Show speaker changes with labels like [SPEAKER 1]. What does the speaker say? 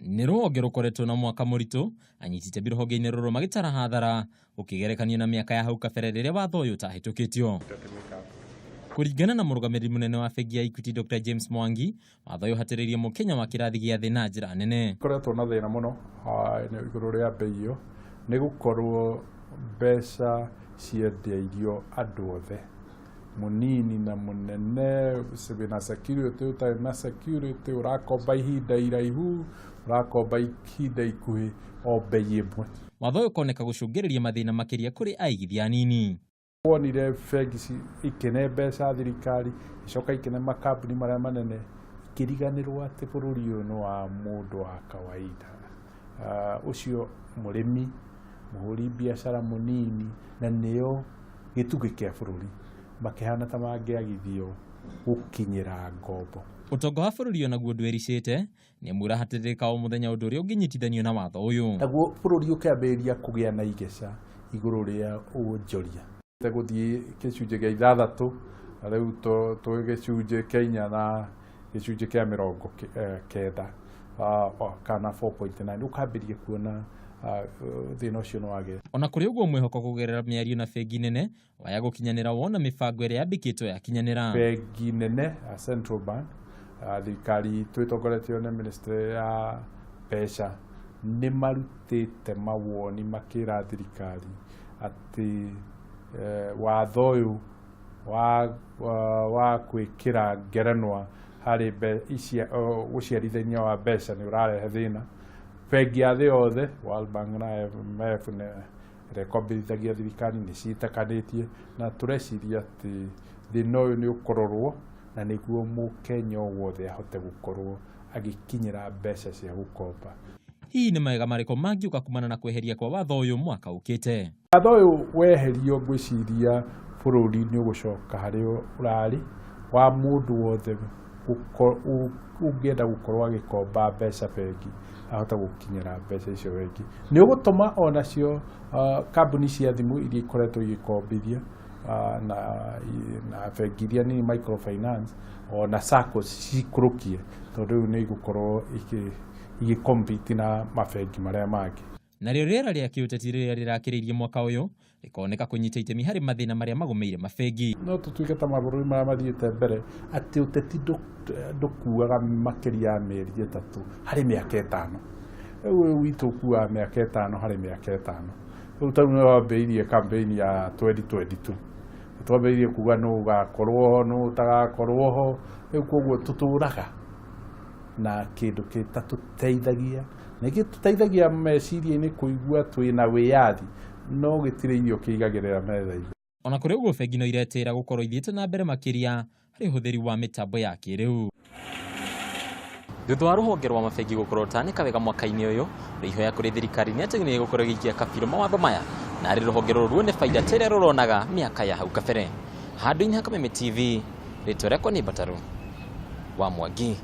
[SPEAKER 1] Nĩ rũhonge rũkoretwo na mwaka mũritũ, anyiti itemi rũhonge-inĩ rũrũ magĩtara hathara gũkĩgerekanio na mĩaka ya hau kabere rĩrĩa watho ũyũ ũtahĩtũkĩtio. Kũringana na mũrũgamĩrĩri mũnene wa bengi ya Equity Dr. James Mwangi, watho ũyũ ũhatĩrĩirie mũkenya wa kĩrathi gĩa thĩ na njĩra nene.
[SPEAKER 2] Koretwo na thĩna mũno igũrũ rĩa mbei ĩyo, nĩ gũkorwo mbeca ciendeirio andũ othe, mũnini na mũnene, wĩna security, ũtarĩ na security, ũrakomba ihinda iraihu, ũrakomba ihinda ikuhĩ, o mbei ĩmwe.
[SPEAKER 1] Watho ũyũ ũkoneka gũcũngĩrĩria mathĩna makĩria kũrĩ aigithia anini.
[SPEAKER 2] Wonire bengi ikĩne mbeca thirikari, icoka ikĩne makambuni marĩa manene, ikĩriganĩrwo atĩ bũrũri ũyũ nĩ wa mũndũ wa kawaida. Ũcio mũrĩmi, mũhũri biacara mũnini, na nĩo gĩtugĩ kĩa bũrũri, makĩhana ta mangĩagithio gũkinyĩra ngombo.
[SPEAKER 1] Ũtonga wa bũrũri onaguo ndwĩricĩte, nĩ amu ũrahatĩrĩrĩka o mũthenya ũndũ ũrĩa ũngĩnyitithanio na watho ũyũ.
[SPEAKER 2] Naguo bũrũri ũkĩambĩrĩria kũgĩa na igeca igũrũ rĩa wonjoria. Gũthiĩ gĩcunjĩ kĩa 6, na rĩu twĩ gĩcunjĩ kĩa 4 na gĩcunjĩ kĩa 90 kana 4.9, ũkambĩrĩria kuona thĩna ũcio nĩ wagĩa.
[SPEAKER 1] Ona kũrĩ ũguo, mwĩhoko kũgerera mĩario na bengi nene waya gũkinyanĩra wona mĩbango ĩrĩa yambĩkĩtwo yakinyanĩra.
[SPEAKER 2] Bengi nene ya Central Bank, thirikari itũ ĩtongoretio nĩ ministry ya mbeca, nĩ marutĩte mawoni makĩra thirikari atĩ watho ũyũ wa gwĩkĩra ngerenwa harĩ gũciarithania wa mbeca nĩ ũrarehe thĩna. Bengi ya thĩ yothe, World Bank na IMF, nĩ ĩrekombithagia thirikari, nĩ ciĩtĩkanĩtie, na tũreciria atĩ thĩna ũyũ nĩ ũkũrorwo na nĩguo mũkenya o wothe ahote gũkorwo agĩkinyĩra mbeca cia gũkomba.
[SPEAKER 1] Hihi nĩ mawega marĩkũ mangĩũka kumana na kweheria kwa watho ũyũ mwaka ũkĩte?
[SPEAKER 2] Watho ũyũ weherio, ngwĩciria bũrũri nĩ ũgũcoka harĩa ũrarĩ wa mũndũ wothe ũngĩenda gũkorwo agĩkomba mbeca bengi ahote gũkinyĩra mbeca icio bengi. Nĩ ũgũtũma onacio kambuni cia thimũ iria ikoretwo igĩkombithia na bengi iria nini, microfinance, ona SACCOs cikũrũkie, tondũ rĩu nĩ igũkorwo igĩcompete na mabengi marĩa mangĩ.
[SPEAKER 1] Narĩo rĩera rĩa kĩũteti rĩrĩa rĩrakĩrĩirie mwaka ũyũ rĩkoneka kũnyita itemi harĩ mathĩna marĩa magũmĩire mabengi.
[SPEAKER 2] No tũtuĩke ta mabũrũri marĩa mathiĩte mbere, atĩ ũteti ndũkuaga makĩria ya mĩeri 3 harĩ mĩaka 5. Rĩu ũyũ witũ ũkuaga mĩaka 5 harĩ mĩaka 5. Rĩu tarĩu nĩ wambĩrĩirie campaign ya 2022, twambĩrĩirie kuga nũ ũgakorwo ho, nũ ũtagakorwo ho. Rĩu koguo tũtũraga na kĩndũ gĩtatũteithagia, na gĩtũteithagia meciria-inĩ kũigua twĩna wĩyathi, no gĩtirĩ irio kĩigagĩrĩra metha-inĩ.
[SPEAKER 1] Ona kũrĩ ũguo, bengi no iretĩĩra gũkorwo ithiĩte na mbere makĩria harĩ ũhũthĩri wa mĩtambo ya kĩrĩu. Thutha wa rũhonge rwa mabengi gũkorwo rũtanĩka wega mwaka-inĩ ũyũ, rĩihoya kũrĩ thirikari nĩ atĩ nĩ ĩgũkorwo ĩgĩikia kabirũ mawatho maya na arĩ rũhonge rũrũ ruone baida ta ĩrĩa rũronaga mĩaka ya hau kabere. Handũ-inĩ ha Kameme TV, rĩtwa rĩakwa nĩ Mbataru wa Mwangi.